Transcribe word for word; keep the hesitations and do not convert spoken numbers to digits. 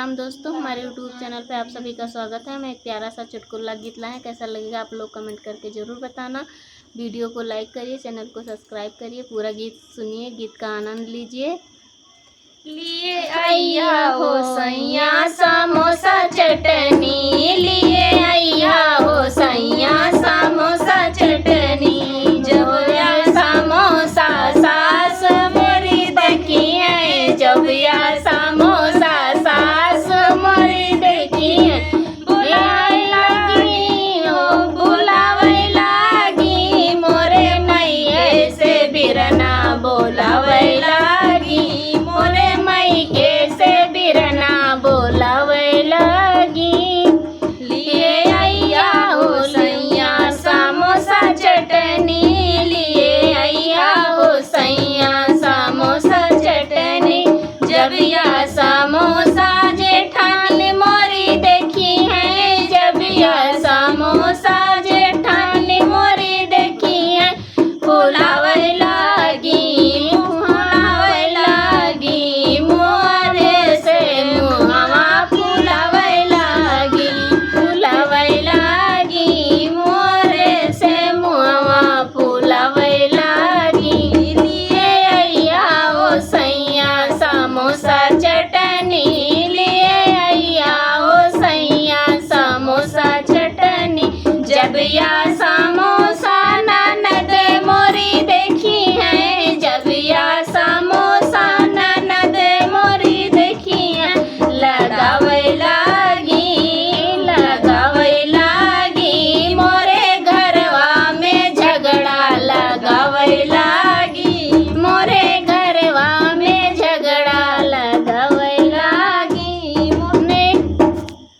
राम दोस्तों, हमारे YouTube चैनल पे आप सभी का स्वागत है। हम एक प्यारा सा चुटकुला गीत लाए हैं, कैसा लगेगा आप लोग कमेंट करके ज़रूर बताना। वीडियो को लाइक करिए, चैनल को सब्सक्राइब करिए, पूरा गीत सुनिए, गीत का आनंद लीजिए। लिए आइया हो सैया।